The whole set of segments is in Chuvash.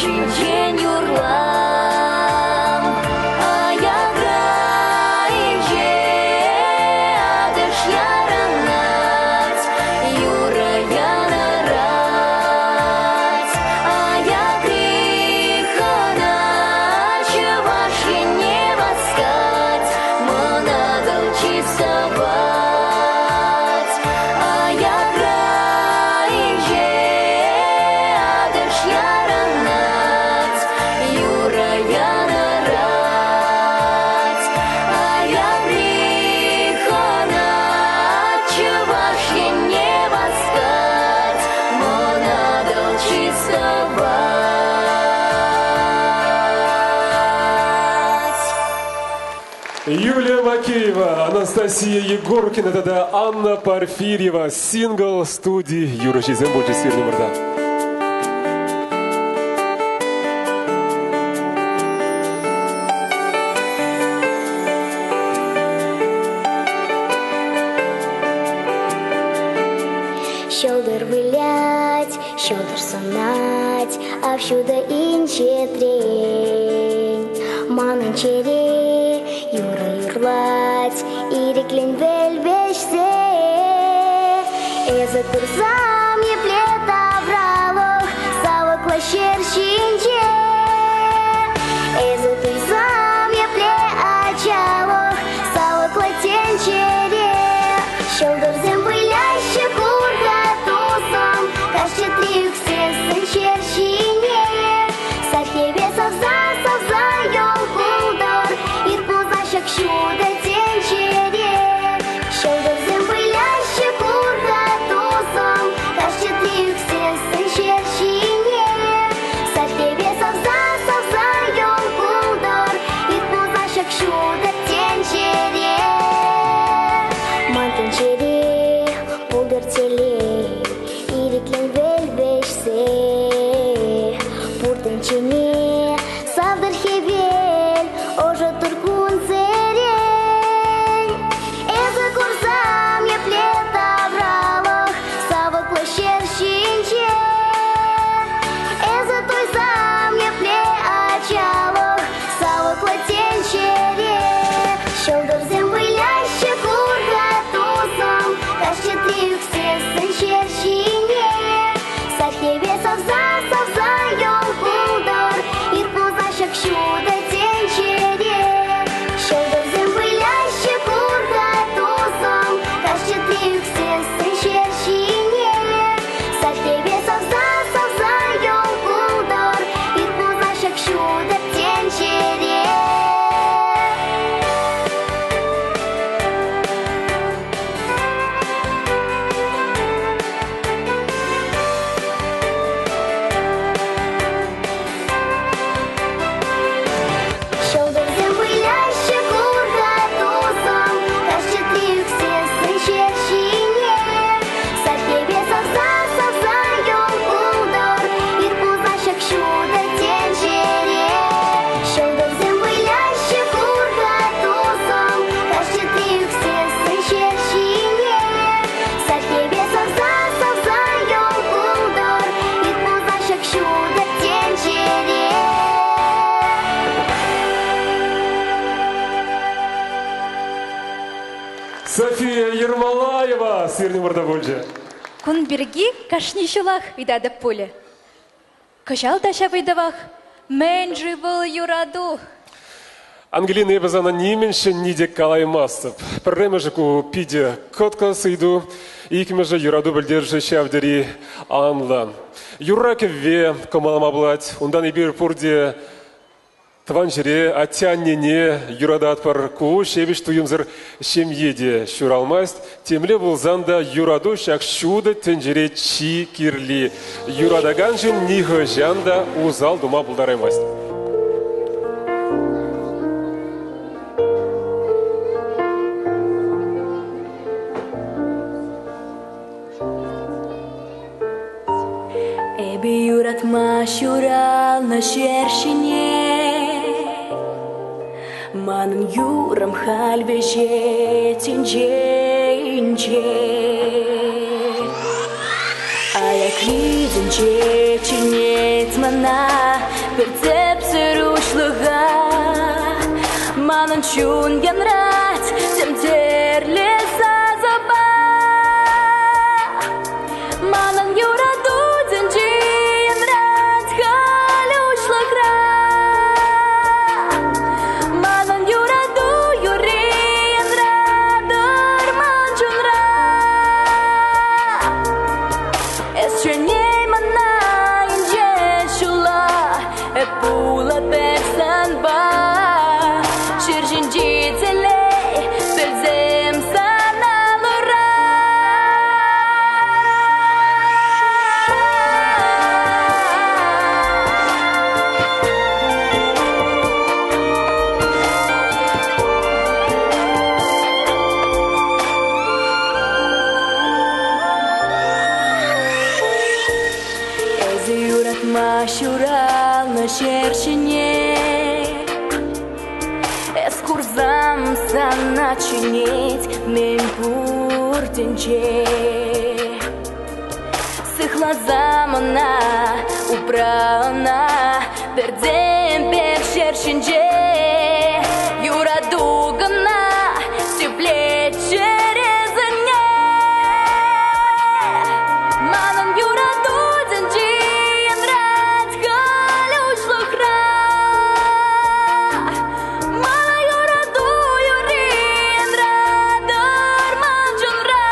ҫинчен юрлам. Аякра инҫе акӑш ярӑнать, юрӑ янӑрать. Аякри хӑна Чӑваш Ене васкать, Мӑн Атӑл чыславать. Аякра инҫе акӑш ярӑнать, юрӑ янӑрать. Аякри хӑна Чӑваш Ене васкать, Мӑн Атӑл чыславать. Юлия Макеева, Анастасия Егоркина тата Анна Порфирьева сингл студи юрӑҫисем пулчӗҫ сирӗн умӑрта. Ҫӑлтӑр вылять, ҫӑлтӑр сӑнать, ав ҫутӑ инҫетрен. Манӑн чӗре юрӑ юрлать, ирӗклӗн вӗл вӗҫсе. Эсӗ курсам епле тавралӑх савӑклӑ ҫӗр ҫинче. Эсӗ туйсам епле ачалӑх савӑклӑ тӗнчере. Ҫӑлтӑрсем выляҫҫӗ курка тусӑм, каҫ-чӗтри ӳксессӗн ҫӗр ҫине. Сархӗве савса, савса йӑл култӑр, ир пулса ҫак ҫутӑ тӗнчере. Ҫӑлтӑрсем выляҫҫӗ курка тусӑм, каҫ-чӗтри ӳксессӗн ҫӗр ҫине. Сархӗве савса, савса йӑл култӑр, ир пулса ҫак ҫутӑ тӗнчере. Ман тӗнчере пултӑр телей, ирӗклӗн вӗл вӗҫсе. Пур тӗнчене савтӑр хӗвел, ӑшӑтӑр кунсерен. Эсӗ курсам епле тавралӑх савӑклӑ ҫӗр ҫинче. Эсӗ туйсам епле ачалӑх савӑклӑ тӗнчере. Ҫӑлтӑрсем выляҫҫӗ курка тусӑм, каҫ-чӗтри ӳксессӗн ҫӗр ҫине. Сархӗве савса, савса йӑл култӑр, ир пулса ҫак ҫутӑ тӗнчере. Ҫӑлтӑрсем выляҫҫӗ курка тусӑм, каҫ-чӗтри ӳксессӗн ҫӗр ҫине. Сархӗве савса, савса йӑл култӑр, ир пулса ҫак ҫутӑ тӗнчере. Ҫӑлтӑрсем выляҫҫӗ курка тусӑм, каҫ-чӗтри ӳксессӗн ҫӗр ҫине. Сархӗве савса, савса йӑл култӑр, ир пулса ҫак ҫутӑ тӗнчере. Ҫӑлтӑрсем выляҫҫӗ курка тусӑм, каҫ-чӗтри ӳксессӗн ҫӗр ҫине. Сархӗве савса, савса йӑл култӑр, ир пулса ҫак ҫутӑ тӗнчере. София Ермолаева сирӗн умӑрта пулчӗ. Кун пирки кашни ҫулах ыйтатӑп пулӗ. Кӑҫал та ҫав ыйтӑвах мӗн-ши вӑл юрату? Ангелина, эпӗ сана нимӗн ҫӗнни те калаймастӑп. Пӗрремӗшӗ ку питӗ кӑткӑс ыйту, иккӗмӗшӗ юрату пӗлтерӗшӗ ҫав тери анлӑ. Юрра-кӗвве кӑмӑллама пулать. Унтан эпир пурте тӑван ҫӗре, атте-аннене юрататпӑр. Ку ҫепӗҫ туйӑмсӑр ҫемье те ҫуралмасть. Темле пулсан та юрату ҫак ҫутӑ тӗнчере чи кирли. Юратакан ҫын нихӑҫан та усал тума пултараймасть. Эпӗ юратма ҫуралнӑ ҫӗр ҫине. Манӑн юрӑм халь вӗҫет тӗнче-инҫе. Аякри тӗнче чӗнет мана. Пӗр тӗпсӗр уҫлӑха. Манӑн чун янрать тем тӗрлӗ сасӑпа. Манӑн юрату тӗнчи янрать халь уҫлӑхра. Манӑн юрату юрри янратӑр ман чунра. Эс чӗней мана инҫе ҫула, эп пулатӑп санпа. Ҫӗр ҫинчи телей пӗлсем сан алӑра. Эсӗ юратма ҫуралнӑ ҫӗр ҫине. Эс курсан сана чӗнет мӗн пур тӗнче. Сыхласа мана, упра ӑна пӗртен-пӗр ҫӗр ҫинче. Юрату кӑна сиплет чӗресене. Манӑн юрату тӗнчи янрать халь уҫлӑхра. Мана юрату юрри янратӑр ман чунра.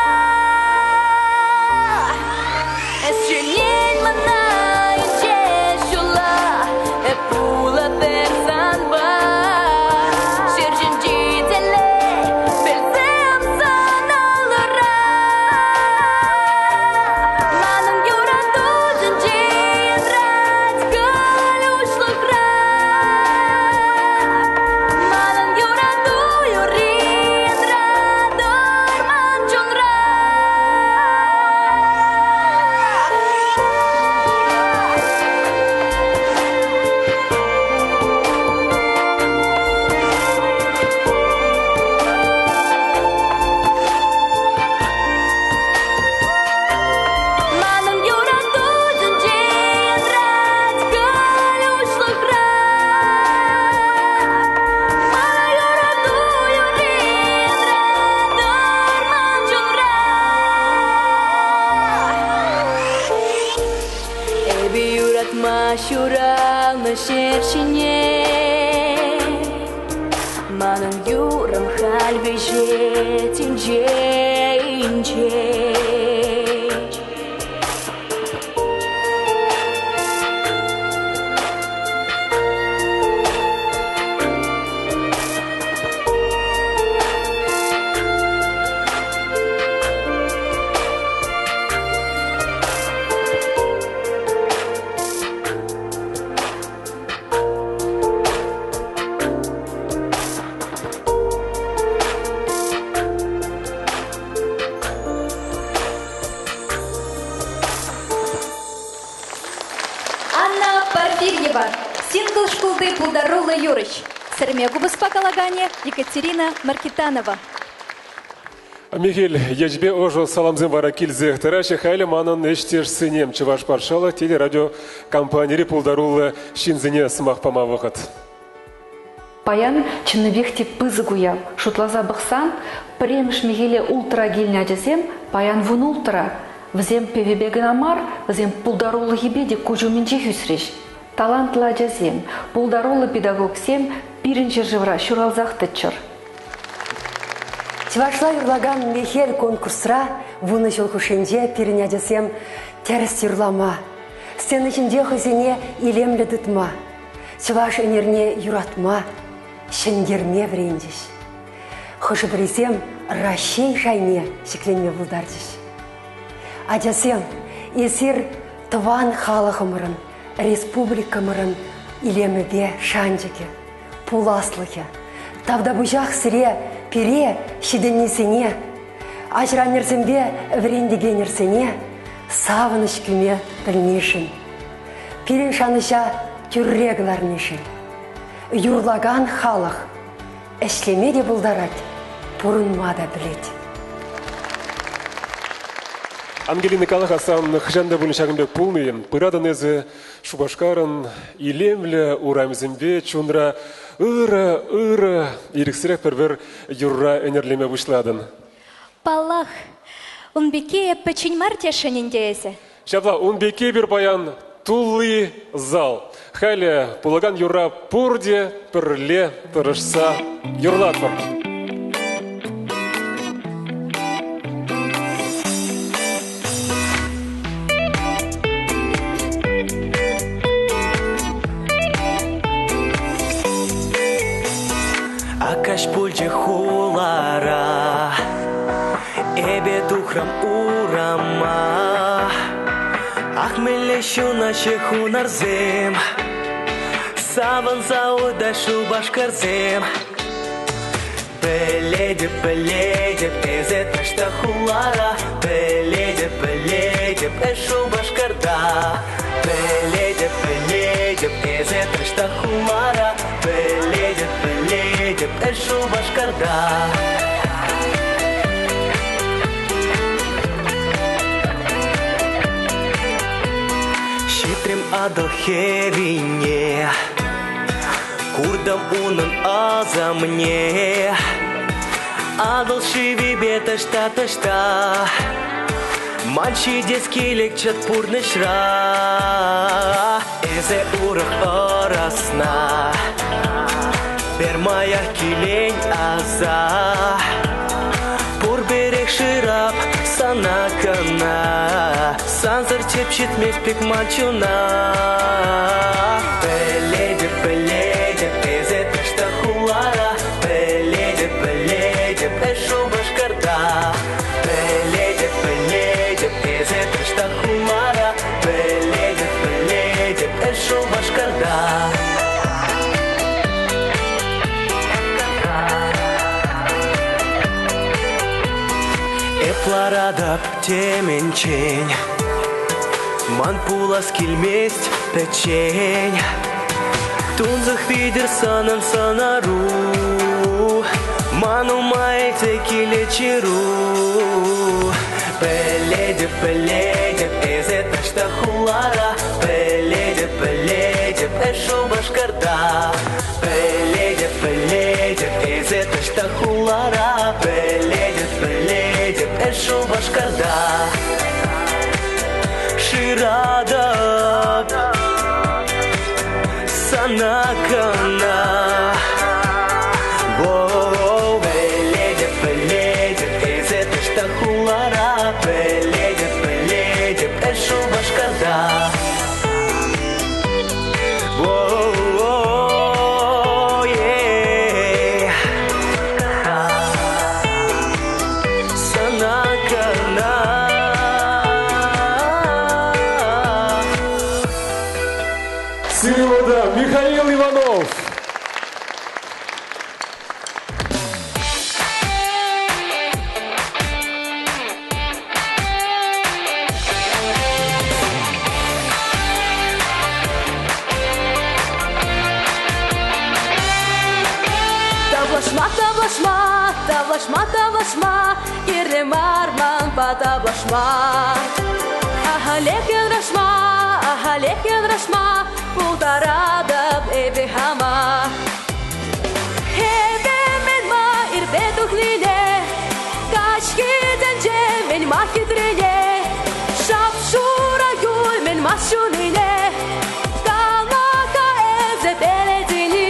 Эс чӗнен мана инҫе ҫула, эп пулатӑп санпа. Ҫӗр ҫинчи телей пӗлсем сан алӑра. Манӑн юрату тӗнчи янрать халь уҫлӑхра. Манӑн юрату юрри янратӑр ман чунра. Манӑн юрату тӗнчи янрать халь уҫлӑхра. Мана юрату юрри янратӑр ман чунра. Эпӗ юратма ҫуралнӑ ҫӗр ҫине. Манӑн юрӑм халь вӗҫет инҫе, инҫе. Анна Порфирьева, сингл шкулти пултаруллӑ юрӑҫ. Сӗрме купӑспа калаканӗ Екатерина Маркитанова. Михель ячӗпе ӑшӑ саламсем вара килсех тӑраҫҫӗ. Халӗ манӑн ӗҫтешсене Чӑваш патшалӑх телерадиокомпанири пултаруллӑ ҫынсене сӑмах пама вӑхӑт. Паян чӑннипех те пысӑк уяв. Шутласа пӑхсан, пӗрремӗш мехеле улттӑра килнӗ ачасем паян 16-ра. Вӗсем пӗвӗпе кӑна мар, вӗсем пултарулӑхӗпе те куҫ умӗнчех ӳсрӗҫ. Талантлӑ ачасем, пултаруллӑ педагогсем пирӗн ҫӗршывра ҫуралсах тӑччӑр. Чӑвашла юрлакан Мехел конкурсра 10 ҫул хушшинче пирӗн ачасем тӗрӗс юрлама, сцена ҫинче хӑйсене илемлӗ тытма, чӑваш ӳнерне юратма, ҫӗнтерме вӗренчӗҫ. Хӑшӗ-пӗрисем Раҫҫей шайне ҫӗкленме пултарчӗҫ. Ачасем, эсир тӑван халӑхӑмӑрӑн, республикӑмӑрӑн илемӗпе шанчӑкӗ, пуласлӑхӗ. Тавтапуҫах сире, пире, ҫитӗннисене, аҫӑр-аннӗрсемпе вӗрентекенӗрсене савӑнӑҫ кӳме пӗлнишӗн, пирӗн шанӑҫа тӳрре кӑларнишӗн. Юрлакан халӑх ӗҫлеме те пултарать, пурӑнма та пӗлет. Ангелина кала-ха, сан хӑҫан та пулин ҫакӑн пек пулнӑ-и? Пыратӑн эсӗ Шупашкарӑн илемлӗ урамӗсемпе чунра ырӑ, ырӑ ирӗксӗрех пӗр-пӗр юрра ӗнӗрлеме пуҫлатӑн. Паллах, ун пекки эп пӗччен мар тесшӗн ӗнтӗ эсӗ. Ҫапла, ун пекки эпир паян тулли зал. Халӗ пулакан юрра пурте пӗрле тӑрӑшса юрлатпӑр. Каҫ пулчӗ хулара, эпӗ тухрӑм урама. Ах, мӗнле ҫунаҫҫӗ хунарсем, савӑнса утать Шупашкарсем. Пӗлетӗп, пӗлетӗп, эсӗ таҫта хулара. Пӗлетӗп, пӗлетӗп, эс Шупашкарта. Пӗлетӗп, пӗлетӗп, эсӗ таҫта хулара. Пӗлетӗп, пӗлетӗп, эс Шупашкарта. Ҫитрӗм Атӑл хӗррине. Куртӑм унӑн асамне. Атӑл шывӗпе таҫта-таҫта ман ҫитес килет чӑт пурнӑҫра. Эсӗ урӑх ӑрасна пӗрмаях килен аса. Пурпӗрех шырап сана кӑна, сансӑр чӗп ҫитмест пек ман чуна. Пӗлетӗп, пӗлетӗп, эсӗ таҫта хулара. Пӗлетӗп, пӗлетӗп, эс Шупашкарта. Пӗлетӗп, пӗлетӗп, эсӗ таҫта хулара. Пӗлетӗп, пӗлетӗп, эс Шупашкарта. Эп ларатӑп темӗнччен, ман пулас килмест пӗччен. Тунсӑх витӗр санӑн сӑнару, ман ума илсе килет ҫыру. Пӗлетӗп, пӗлетӗп, эсӗ таҫта хулара. Пӗлетӗп, пӗлетӗп, эс Шупашкарта. Пӗлетӗп, пӗлетӗп, эсӗ таҫта хулара. Пӗлетӗп, пӗлетӗп, эс Шупашкарта. Шыратӑп сана кӑна. Воу, пӗлетӗп, пӗлетӗп, эсӗ таҫта хулара. Пӗлетӗп, пӗлетӗп, эс Шупашкарта. Воу, е. Сана кӑна. Сывлӑда Михаил Иванов! Тавлашма, тавлашма, тавлашма, тавлашма, кирлӗ мар манпа тавлашма. Ахалех янрашма, ахалех янрашма, пултаратӑп эпӗ хама. Эпӗ мӗн-ма ирпе тухнине, каҫхи тӗнче мӗн-ма хитрине, шап-шурӑ юр мӗн-ма ҫунине, кала-ха эсӗ пӗлетӗн-и?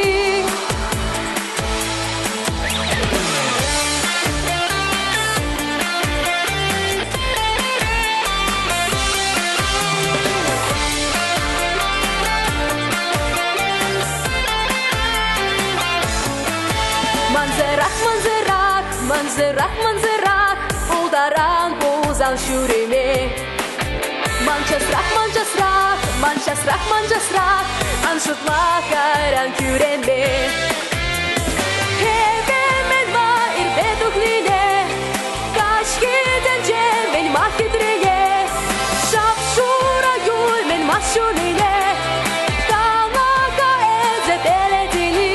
Мансӑрах, мансӑрах, мансӑрах, мансӑрах, пултаран пулсан ҫӳреме. Ман часрах, ман часрах, ман часрах, ман часрах, ан шутла кайран кӳренме. Эпӗ мӗн-ма ирпе тухнине, каҫхи тӗнче мӗн-ма хитрине, шап-шурӑ юр мӗн-ма ҫунине, кала-ха эсӗ пӗлетӗн-и?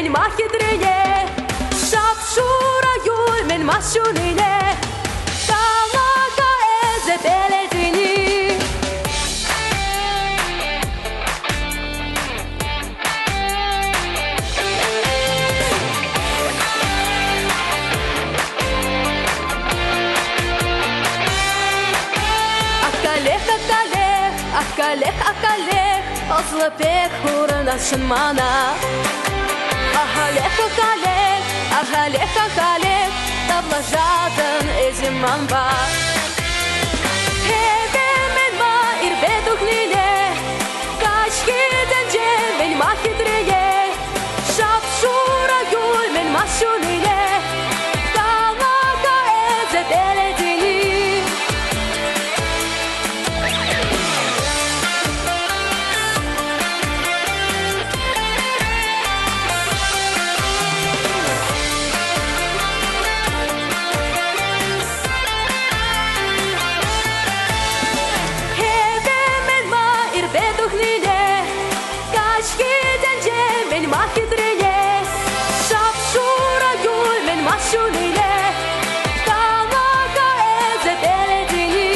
мӗн-ма хитрине, Шап-шурӑ юр мӗн-ма ҫунине, Кала-ха эсӗ пӗлетӗн-и? Аккалех, аккалех, аккалех, аккалех, ӑслӑ пек курӑнасшӑн мана. Ахалех, ахалех, ахалех, ахалех, тавлашатӑн эсӗ манпа. Эпӗ мӗн-ма ирпе тухнине, каҫхи тӗнче мӗн-ма хитрине, шап-шурӑ юр мӗн-ма ҫунине, кала-ха эсӗ пӗлетӗн-и? Эпӗ мӗн-ма ирпе тухнине, каҫхи тӗнче мӗн-ма хитрине, шап-шурӑ юр мӗн-ма ҫунине, кала-ха эсӗ пӗлетӗн-и?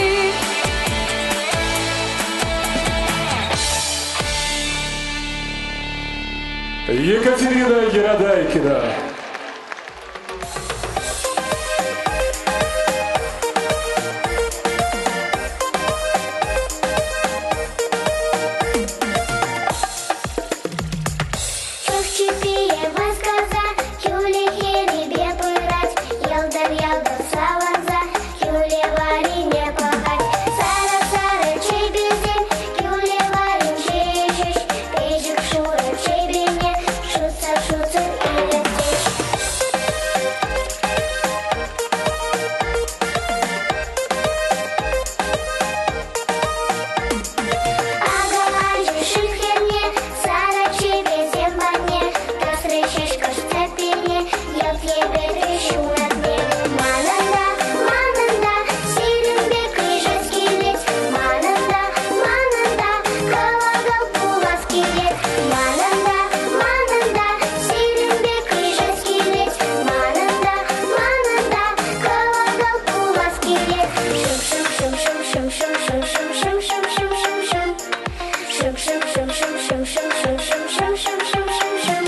Екатерина Ярадайкина. Чӑх чӗппие васкаса кӳлӗ хӗррипе пырать, йӑлтӑр-ялтӑр саланса кӳлӗ варрине пӑхать. Сарӑ-сарӑ чӗпписем кӳлӗ варринче ҫеҫ, пӗчӗк шурӑ чӗппине шутсӑр-шутсӑр илӗртет. Акӑ анчӗ шыв хӗрне, сарӑ чӗпписем патне, тӑсрӗ ҫеҫ кӑшт тӗппине, йӑлт йӗпетрӗ ҫунатне. Манӑн та, манӑн та сирӗн пек ишес килет, манӑн та, манӑн та кӑвакал пулас килет, манӑн та, манӑн та сирӗн пек ишес килет, манӑн та, манӑн та кӑвакал пулас килет. Шыв, шыв, шыв, шыв, шыв, шыв, шыв, шыв, шыв, шыв, шыв, шыв, шыв. Шыв, шыв, шыв, шыв, шыв, шыв, шыв, шыв, шыв, шыв, шыв, шыв, шыв.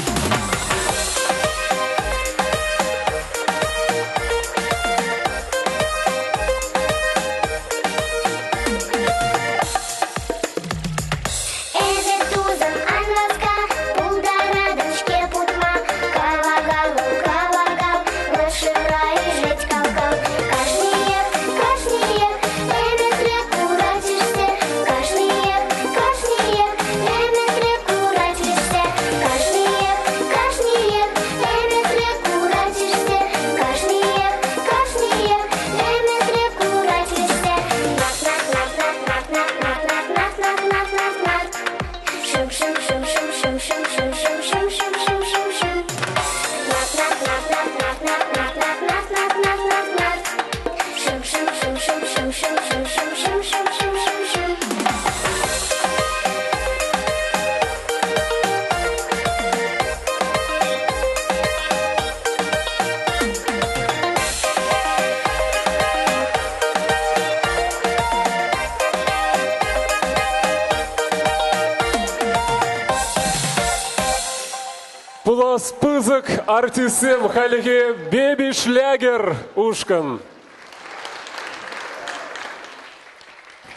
Эсӗ, тусӑм, ан васка, пултаратӑн-ҫке путма. Кӑвакалӑм, кӑвакал, лӑшӑра ишет кал-кал. Кашниех, кашниех ӗмӗтре курать ишсе. Кашниех, кашниех ӗмӗтре курать ишсе. Кашниех, кашниех ӗмӗтре курать ишсе. Кашниех, кашниех ӗмӗтре курать ишсе. Нак-нак-нак-нак-нак-нак-нак-нак-нак-нак-нак. Шыв, шыв, шыв, шыв, шыв, шыв, шыв, шыв, шыв, шыв, шыв, шыв, шыв. Нак-нак-нак-нак-нак-нак-нак-нак-нак-нак-нак. Шыв, шыв, шыв, шыв, шыв, шыв, шыв, шыв, шыв, шыв, шыв, шыв, шыв. Пулас пысӑк артистсем хальлӗхе Беби Шлягер ушкӑн.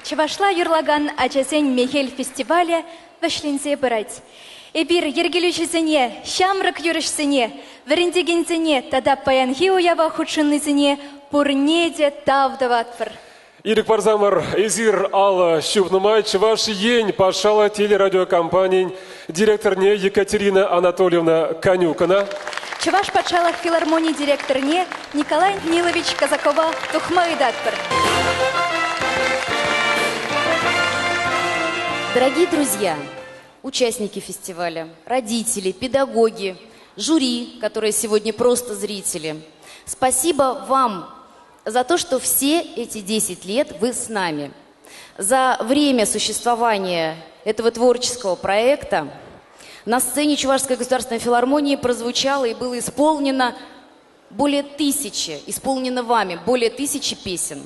Чӑвашла юрлакан ачасен Мехел фестивалӗ вӗҫленсе пырать. Эпир йӗркелӳҫӗсене, ҫамрӑк юрӑҫсене, вӗрентекенсене тата паянхи уява хутшӑннисене пурне те тав тӑватпӑр. Ирӗк парсамӑр, эсир алӑ ҫупнӑ май Чӑваш Ен патшалӑх телерадиокомпанийӗн директорне Екатерина Анатольевна Канюкина, Чӑваш патшалӑх филармони директорне Николай Нилович Казакова тухма ыйтатпӑр. Дорогие друзья, участники фестиваля, родители, педагоги, жюри, которые сегодня просто зрители, спасибо вам за то, что все эти 10 лет вы с нами. За время существования этого творческого проекта На сцене Чувашской государственной филармонии прозвучало и было исполнено более тысячи, исполнено вами более тысячи песен.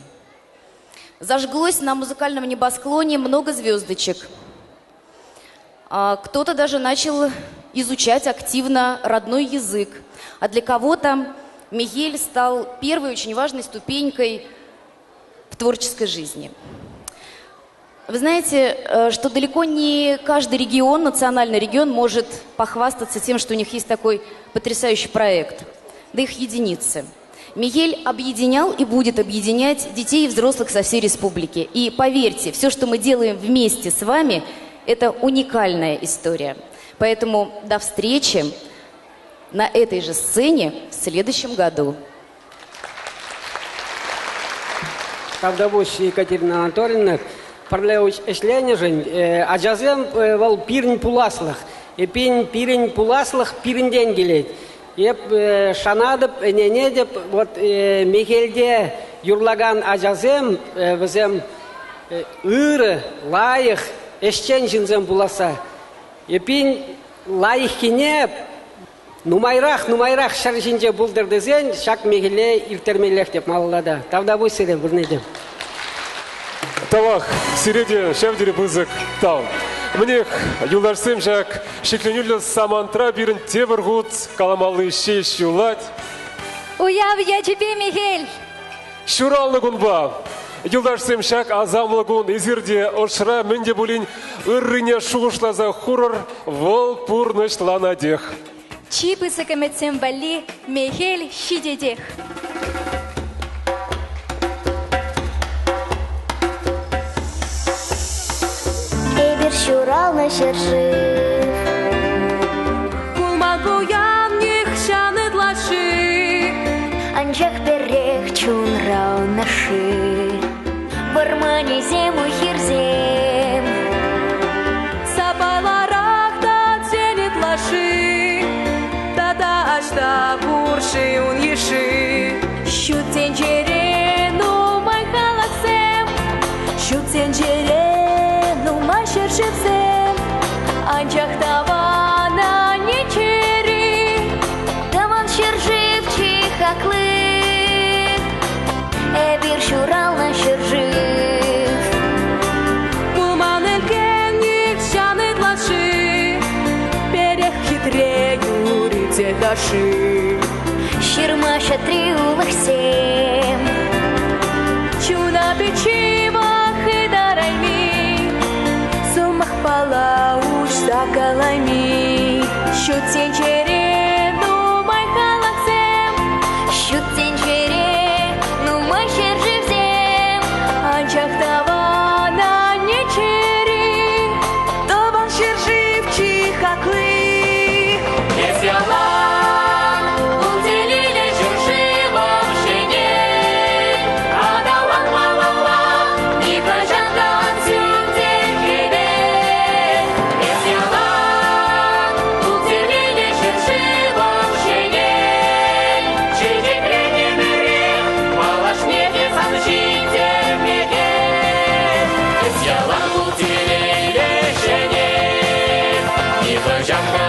Зажглось на музыкальном небосклоне много звездочек. Кто-то даже начал изучать активно родной язык. А для кого-то Михель стал первой очень важной ступенькой в творческой жизни. Вы знаете, что далеко не каждый регион, национальный регион, может похвастаться тем, что у них есть такой потрясающий проект. Да их единицы. Михель объединял и будет объединять детей и взрослых со всей республики. И поверьте, все, что мы делаем вместе с вами, это уникальная история. Поэтому до встречи на этой же сцене в следующем году. Тавтапуҫ, Екатерина Анатольевна. Пӗрле ӗҫленӗшӗн ачасем вӑл пирӗн пуласлӑх. Эпин пирӗн пуласлӑх пирӗнтен килет. Эп шанатӑп, ӗненетӗп, вот Михельте юрлакан ачасем вӗсем ырӑ, лайӑх, ӗҫчен ҫынсем пуласса. Эпин лайӑххине нумайрах, нумайрах ҫӗр ҫинче пултӑр тесен ҫак мехеле ирттермеллех теп малалла та. Тавтапуҫ сире пурне те. Тавах, сире те ҫав тери пысӑк тав. Мӗнех, юлташсем ҫак ҫӗкленӳллӗ самантра пирӗн тепӗр хут каламалли ҫеҫ юлать. Уяв ячӗпе, Михель! Ҫуралнӑ кунпа! Юлташсем, ҫак асамлӑ кун эсир те ӑшра мӗн те пулин ыррине шухӑшласа хурӑр, вӑл пурнӑҫланатех. Чи пысӑк ӗмӗтсем валли мехел ҫитетех. Эпир ҫуралнӑ ҫӗршыв. Пулман пуян нихҫан ытлашши. Анчах пӗрех чунра ӑнӑши. Вӑрманӗсем, уй-хирсем. Сапаларах та тен ытлашши. Тата аҫта пур-ши ун йышши? Ҫут тӗнчере нумай халӑхсем, ҫут тӗнчере нумай ҫӗршывсем, анчах тӑвана не чӗри. Тӑван ҫӗршыв чи хакли. Эпир ҫуралнӑ ҫӗршыв. Пулман ӗлкен нихҫан ытлашши, перех хитре юрри те ташши. Ҫырма-ҫатри улӑхсем. Чуна печива хытарайми, сӑмахпала уҫса калайми. Ҫут тӗнчере нумай халӑхсем, Ҫут тӗнчере нумай ҫӗршывсем. Анчах тӑвана не чӗри. Тӑван ҫӗршыв чи хакли. Эс ялан ун телейлӗ ҫӗршывӑм ҫӗнет. Аталан малалла, нихӑҫан та ан сӳнтер хӗвел. Эс ялан ун телейлӗ ҫӗршывӑм ҫӗнет. Чечекрен ӗмӗрех малашне те сан ҫитӗр мехел. Эс ялан ун телейлӗ ҫӗнет. Нихӑҫан та